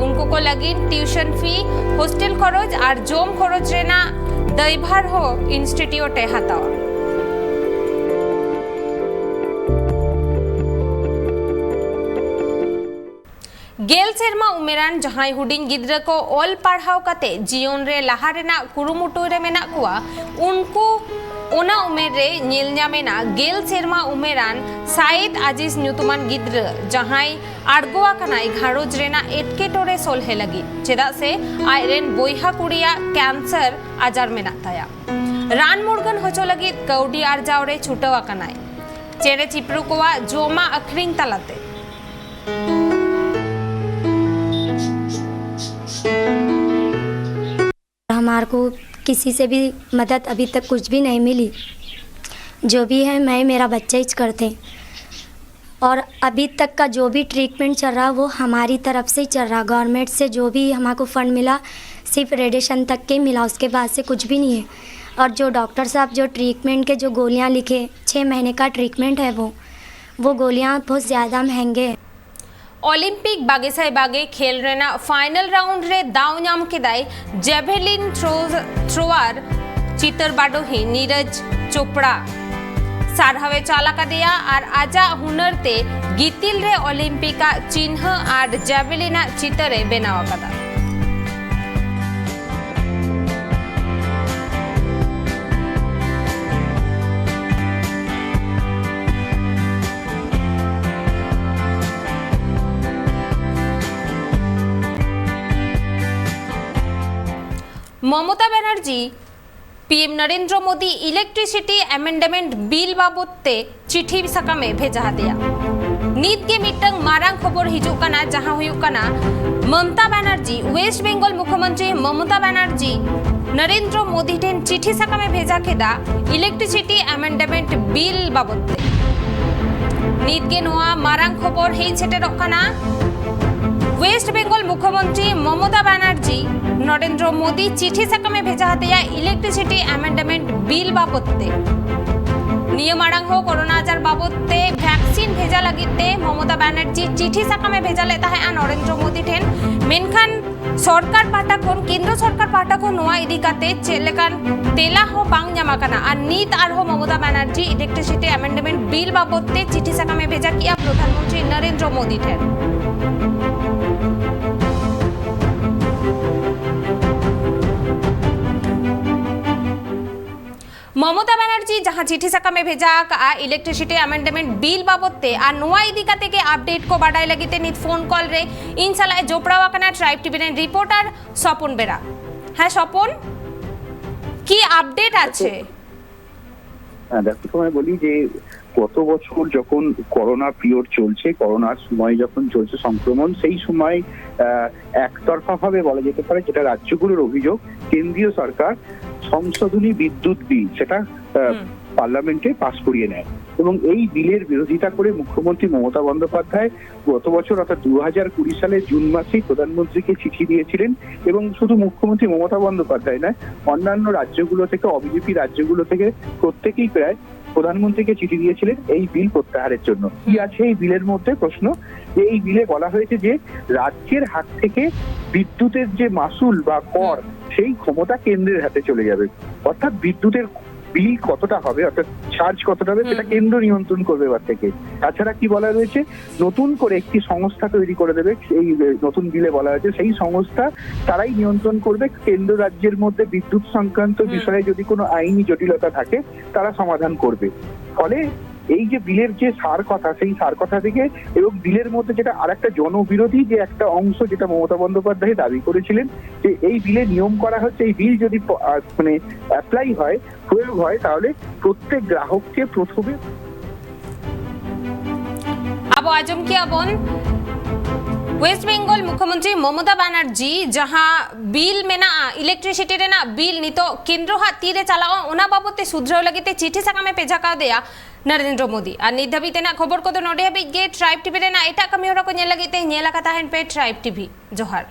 ᱩᱱᱠᱩ ᱠᱚ ᱞᱟᱹᱜᱤᱫ ᱴᱤᱭᱩᱥᱚᱱ ᱯᱷᱤ, ᱦᱳᱥᱴᱮᱞ ᱠᱷᱚᱨᱚᱪ ᱟᱨ ᱡᱚᱢ ᱠᱷᱚᱨᱚᱪ ᱨᱮᱱᱟᱜ ᱫᱟᱭᱵᱷᱟᱨ ᱦᱚᱸ ᱤᱱᱥᱴᱤᱴᱤᱭᱩᱴ ᱮ ᱦᱟᱛᱟᱣᱟ᱾ ᱜᱮᱞ ᱥᱮᱨᱢᱟ ᱩᱢᱮᱨᱟᱱ ᱡᱟᱦᱟᱸᱭ ᱦᱩᱰᱤᱧ ᱜᱤᱫᱽᱨᱟᱹ ᱠᱚ ᱚᱞ ᱯᱟᱲᱦᱟᱣ ᱠᱟᱛᱮ ᱡᱤᱭᱚᱱ ᱨᱮ ᱞᱟᱦᱟ ᱨᱮᱱᱟᱜ ᱠᱩᱨᱩᱢᱩᱴᱩ ᱨᱮ ᱢᱮᱱᱟᱜ ᱠᱚᱣᱟ, ᱩᱱᱠᱩ ᱚᱱᱟ ᱩᱢᱮᱨ ᱨᱮ ᱧᱮᱞ ᱧᱟᱢ ᱮᱱᱟ ᱜᱮᱞ ᱥᱮᱨᱢᱟ ᱩᱢᱮᱨᱟᱱ ᱥᱟᱭᱮᱫ ᱟᱡᱤᱡ ᱧᱩᱛᱩᱢᱟᱱ ᱜᱤᱫᱽᱨᱟᱹ, ᱡᱟᱦᱟᱸᱭ ᱟᱬᱜᱚ ᱟᱠᱟᱱᱟᱭ ᱜᱷᱟᱨᱚᱸᱡᱽ ᱨᱮᱱᱟᱜ ᱮᱴᱠᱮᱴᱚᱬᱮ ᱥᱚᱞᱦᱮ ᱞᱟᱹᱜᱤᱫ, ᱪᱮᱫᱟᱜ ᱥᱮ ᱟᱡ ᱨᱮᱱ ᱵᱚᱭᱦᱟ ᱠᱩᱲᱤᱭᱟᱜ ᱠᱮᱱᱥᱟᱨ ᱟᱡᱟᱨ ᱢᱮᱱᱟᱜ ᱛᱟᱭᱟ᱾ ᱨᱟᱱ ᱢᱩᱨᱜᱟᱹᱱ ᱦᱚᱪᱚ ᱞᱟᱹᱜᱤᱫ ᱠᱟᱹᱣᱰᱤ ᱟᱨᱡᱟᱣ ᱨᱮ ᱪᱷᱩᱴᱟᱹᱣ ᱟᱠᱟᱱᱟᱭ, ᱪᱮᱬᱮ ᱪᱤᱯᱨᱩ ᱠᱚᱣᱟᱜ ᱡᱚᱢᱟᱜ ᱟᱹᱠᱷᱨᱤᱧ ᱛᱟᱞᱟᱛᱮ᱾ हमारे को किसी से भी मदद अभी तक कुछ भी नहीं मिली। जो भी है, मैं मेरा बच्चा ही करते हैं। और अभी तक का जो भी ट्रीटमेंट चल रहा, वो हमारी तरफ से ही चल रहा। गवर्नमेंट से जो भी हमारे को फंड मिला, सिर्फ रेडिएशन तक के मिला, उसके बाद से कुछ भी नहीं है। और जो डॉक्टर साहब जो ट्रीटमेंट के जो गोलियां लिखे, छः महीने का ट्रीटमेंट है वो, वो गोलियां बहुत ज़्यादा महंगे हैं। ᱚᱞᱤᱢᱯᱤᱠ ᱵᱟᱜᱮ ᱥᱟᱭ ᱵᱟᱜᱮ ᱠᱷᱮᱞ ᱨᱮᱱᱟᱜ ᱯᱷᱟᱭᱱᱟᱞ ᱨᱟᱣᱩᱱᱰ ᱨᱮ ᱫᱟᱣ ᱧᱟᱢ ᱠᱮᱫᱟᱭ ᱡᱮᱵᱷᱮᱞᱤᱱ ᱛᱷᱨᱳ ᱛᱷᱨᱳᱣᱟᱨ ᱪᱤᱛᱟᱹᱨ ᱵᱟᱰᱚᱦᱤ ᱱᱤᱨᱚᱡᱽ ᱪᱳᱯᱲᱟ᱾ ᱥᱟᱨᱦᱟᱣᱮ ᱪᱟᱞ ᱟᱠᱟᱫᱮᱭᱟ ᱟᱨ ᱟᱡᱟᱜ ᱦᱩᱱᱟᱹᱨ ᱛᱮ ᱜᱤᱛᱤᱞ ᱨᱮ ᱚᱞᱤᱢᱯᱤᱠᱟᱜ ᱪᱤᱱᱦᱟᱹ ᱟᱨ ᱡᱮᱵᱷᱮᱞᱤᱱᱟᱜ ᱪᱤᱛᱟᱹᱨ ᱮ ᱵᱮᱱᱟᱣ ᱟᱠᱟᱫᱟ᱾ Mamata Banerjee P M Narendra Modi electricity amendment bill ᱵᱟᱵᱚᱫ ᱛᱮ ᱪᱤᱴᱷᱤ ᱥᱟᱠᱟᱢ ᱮ ᱵᱷᱮᱡᱟ ᱟᱫᱮᱭᱟ᱾ ᱱᱤᱛ ᱜᱮ ᱢᱤᱫᱴᱟᱝ ᱢᱟᱨᱟᱝ ᱠᱷᱚᱵᱚᱨ ᱦᱤᱡᱩᱜ ᱠᱟᱱᱟ, ᱡᱟᱦᱟᱸ ᱦᱩᱭᱩᱜ ᱠᱟᱱᱟ ᱢᱚᱢᱚᱛᱟ ᱵᱟᱱᱟᱨᱡᱤ, ᱳᱭᱮᱥᱴ ᱵᱮᱝᱜᱚᱞ ᱢᱩᱠᱷᱭᱚᱢᱚᱱᱛᱨᱤ ᱢᱚᱢᱚᱛᱟ ᱵᱟᱱᱟᱨᱡᱤ ᱱᱚᱨᱮᱱᱫᱨᱚ ᱢᱳᱫᱤ ᱴᱷᱮᱱ ᱪᱤᱴᱷᱤ ᱥᱟᱠᱟᱢ ᱮ ᱵᱷᱮᱡᱟ ᱠᱮᱫᱟ ᱤᱞᱮᱠᱴᱨᱤᱥᱤᱴᱤ ᱟᱢᱮᱱᱰᱢᱮᱱᱴ ᱵᱤᱞ ᱵᱟᱵᱚᱫ ᱛᱮ᱾ ᱱᱤᱛ ᱜᱮ ᱱᱚᱣᱟ ᱢᱟᱨᱟᱝ ᱠᱷᱚᱵᱚᱨ ᱦᱮᱡ ᱥᱮᱴᱮᱨᱚᱜ ᱠᱟᱱᱟ᱾ ᱳᱭᱮᱥᱴ ᱵᱮᱝᱜᱚᱞ ᱢᱩᱠᱷᱭᱚᱢᱚᱱᱛᱨᱤ ᱢᱚᱢᱚᱛᱟ ᱵᱟᱱᱟᱨᱡᱤ ᱱᱚᱨᱮᱱᱫᱨᱚ ᱢᱳᱫᱤ ᱪᱤᱴᱷᱤ ᱥᱟᱠᱟᱢ ᱮ ᱵᱷᱮᱡᱟ ᱟᱫᱮᱭᱟ ᱤᱞᱮᱠᱴᱨᱤᱥᱤᱴᱤ ᱟᱢᱮᱱᱰᱢᱮᱱᱴ ᱵᱤᱞ ᱵᱟᱵᱚᱫ ᱛᱮ᱾ ᱱᱤᱭᱟᱹ ᱢᱟᱲᱟᱝ ᱦᱚᱸ ᱠᱳᱨᱳᱱᱟ ᱟᱡᱟᱨ ᱵᱟᱵᱚᱫ ᱛᱮ ᱵᱷᱮᱠᱥᱤᱱ ᱵᱷᱮᱡᱟ ᱞᱟᱹᱜᱤᱫ ᱛᱮ ᱢᱚᱢᱚᱛᱟ ᱵᱟᱱᱟᱨᱡᱤ ᱪᱤᱴᱷᱤ ᱥᱟᱠᱟᱢ ᱮ ᱵᱷᱮᱡᱟ ᱞᱮᱫ ᱛᱟᱦᱮᱸᱫᱼᱟ ᱱᱚᱨᱮᱱᱫᱨᱚ ᱢᱳᱫᱤ ᱴᱷᱮᱱ, ᱢᱮᱱᱠᱷᱟᱱ ᱥᱚᱨᱠᱟᱨ ᱯᱟᱦᱴᱟ ᱠᱷᱚᱱ, ᱠᱮᱱᱫᱨᱚ ᱥᱚᱨᱠᱟᱨ ᱯᱟᱦᱴᱟ ᱠᱷᱚᱱ ᱱᱚᱣᱟ ᱤᱫᱤ ᱠᱟᱛᱮ ᱪᱮᱫ ᱞᱮᱠᱟᱱ ᱛᱮᱞᱟ ᱦᱚᱸ ᱵᱟᱝ ᱧᱟᱢ ᱟᱠᱟᱱᱟ᱾ ᱟᱨ ᱱᱤᱛ ᱟᱨᱦᱚᱸ Mamata Banerjee electricity amendment bill ᱵᱟᱵᱚᱫ ᱛᱮ ᱪᱤᱴᱷᱤ ᱥᱟᱠᱟᱢ ᱮ ᱵᱷᱮᱡᱟ ᱠᱮᱫᱼᱟ ᱯᱨᱚᱫᱷᱟᱱ ᱢᱚᱱᱛᱨᱤ ᱱᱚᱨᱮᱱᱫᱨᱚ ᱢᱳᱫᱤ ᱴᱷᱮᱱ᱾ ᱢᱚᱢᱚᱛᱟ ᱵᱟᱱᱟᱨᱡᱤ ᱡᱟᱦᱟᱸ ᱪᱤᱴᱷᱤ ᱥᱟᱠᱟᱢ ᱮ ᱵᱷᱮᱡᱟ ᱟᱠᱟᱫᱼᱟ ᱤᱞᱮᱠᱴᱨᱤᱥᱤᱴᱤ ᱟᱢᱮᱱᱰᱢᱮᱱᱴ ᱵᱤᱞ ᱵᱟᱵᱚᱫ ᱛᱮ, ᱟᱨ ᱱᱚᱣᱟ ᱤᱫᱤ ᱠᱟᱛᱮ ᱜᱮ ᱟᱯᱰᱮᱴ ᱠᱚ ᱵᱟᱰᱟᱭ ᱞᱟᱹᱜᱤᱫ ᱛᱮ ᱱᱤᱛ ᱯᱷᱳᱱ ᱠᱚᱞ ᱨᱮ ᱤᱧ ᱥᱟᱞᱟᱜ ᱮ ᱡᱚᱯᱲᱟᱣ ᱟᱠᱟᱱᱟ ᱴᱨᱟᱭᱤᱵᱽ ᱴᱤᱵᱷᱤ ᱨᱮᱱ ᱨᱤᱯᱳᱨᱴᱟᱨ ᱥᱚᱯᱚᱱ ᱵᱮᱨᱟ᱾ ᱦᱮᱸ ᱥᱚᱯᱚᱱ, ᱠᱤ ᱟᱯᱰᱮᱴ ᱟᱪᱷᱮ? ᱦᱮᱸ, ᱫᱮᱠᱷᱚ, তোমায় বলি যে গত বছর যখন করোনা পিরিয়ড চলছে, করোনার সময় যখন চলছে সংক্রমণ, সেই সময় আহ, একতরফাভাবে বলা যেতে পারে, যেটা রাজ্যগুলোর অভিযোগ, কেন্দ্রীয় সরকার সংশোধনী বিদ্যুৎ বিল সেটা আহ, হুম। পার্লামেন্টে পাস করিয়ে নেয়। এবং এই বিলের বিরোধিতা করে মুখ্যমন্ত্রী মমতা বন্দ্যোপাধ্যায় গত বছর অর্থাৎ দু হাজার কুড়ি সালে জুন মাসেই প্রধানমন্ত্রীকে চিঠি দিয়েছিলেন। এবং শুধু মুখ্যমন্ত্রী মমতা বন্দ্যোপাধ্যায় নয়, অন্যান্য রাজ্যগুলো থেকে, অবিজেপি রাজ্যগুলো থেকে প্রত্যেকেই প্রায় প্রধানমন্ত্রীকে চিঠি দিয়েছিলেন এই বিল প্রত্যাহারের জন্য। কি আছে এই বিলের মধ্যে? প্রশ্ন যে এই বিলে বলা হয়েছে যে রাজ্যের হাত থেকে বিদ্যুতের যে মাসুল বা কর, সেই ক্ষমতা কেন্দ্রের হাতে চলে যাবে। অর্থাৎ বিদ্যুতের বিল কতটা হবে, অর্থাৎ চার্জ কতটা হবে, সেটা কেন্দ্র নিয়ন্ত্রণ করবে এবার থেকে। তাছাড়া কি বলা রয়েছে, নতুন করে একটি সংস্থা তৈরি করে দেবে। এই নতুন বিলে বলা হয়েছে সেই সংস্থা তারাই নিয়ন্ত্রণ করবে। কেন্দ্র রাজ্যের মধ্যে বিদ্যুৎ সংক্রান্ত বিষয়ে যদি কোনো আইনি জটিলতা থাকে, তারা সমাধান করবে। ফলে এই যে বিলের যে সার কথা, সেই সার কথা থেকে এবং বিলের মধ্যে যেটা আরেকটা জনবিরোধী যে একটা অংশ, যেটা মমতা বন্দ্যোপাধ্যায় দাবি করেছিলেন যে এই বিলে নিয়ম করা হচ্ছে, এই বিল যদি প- আহ, মানে অ্যাপ্লাই হয়, প্রয়োগ হয়, তাহলে প্রত্যেক গ্রাহককে প্রথমে ᱟᱵᱚ ᱟᱸᱡᱚᱢ ᱠᱮᱜᱼᱟ ᱵᱚᱱ ᱳᱭᱮᱥᱴ ᱵᱮᱝᱜᱚᱞ ᱢᱩᱠᱷᱭᱚᱢᱚᱱᱛᱨᱤ ᱢᱚᱢᱚᱛᱟ ᱵᱟᱱᱟᱨᱡᱤ ᱡᱟᱦᱟᱸ ᱵᱤᱞ ᱢᱮᱱᱟᱜᱼᱟ, ᱤᱞᱮᱠᱴᱨᱤᱥᱤᱴᱤ ᱨᱮᱱᱟᱜ ᱵᱤᱞ ᱱᱤᱛᱚᱜ ᱠᱮᱱᱫᱨᱚ ᱦᱟᱜ ᱛᱤᱨᱮ ᱪᱟᱞᱟᱜᱼᱟ, ᱚᱱᱟ ᱵᱟᱵᱚᱛ ᱛᱮ ᱥᱩᱫᱷᱨᱟᱹᱣ ᱞᱟᱹᱜᱤᱫ ᱛᱮ ᱪᱤᱴᱷᱤ ᱥᱟᱠᱟᱢᱮ ᱵᱷᱮᱡᱟ ᱠᱟᱣᱫᱮᱭᱟ ᱱᱚᱨᱮᱱᱫᱨᱚ ᱢᱳᱫᱤ᱾ ᱟᱨ ᱱᱤᱛ ᱫᱷᱟᱹᱵᱤᱡ ᱛᱮᱱᱟᱜ ᱠᱷᱚᱵᱚᱨ ᱠᱚᱫᱚ ᱱᱚᱰᱮ ᱦᱟᱹᱵᱤᱡ ᱜᱮ᱾ ᱴᱨᱟᱭᱤᱵᱽ ᱴᱤᱵᱷᱤ ᱨᱮᱱᱟᱜ ᱮᱴᱟᱜ ᱠᱟᱹᱢᱤ ᱦᱚᱨᱟ ᱠᱚ ᱧᱮᱞ ᱞᱟᱹᱜᱤᱫ ᱛᱮ ᱧᱮᱞ ᱟᱠᱟ ᱛᱟᱦᱮᱱ ᱯᱮ ᱴᱨᱟᱭᱤᱵᱽ ᱴᱤᱵᱷᱤ᱾ ᱡᱚᱦᱟᱨ᱾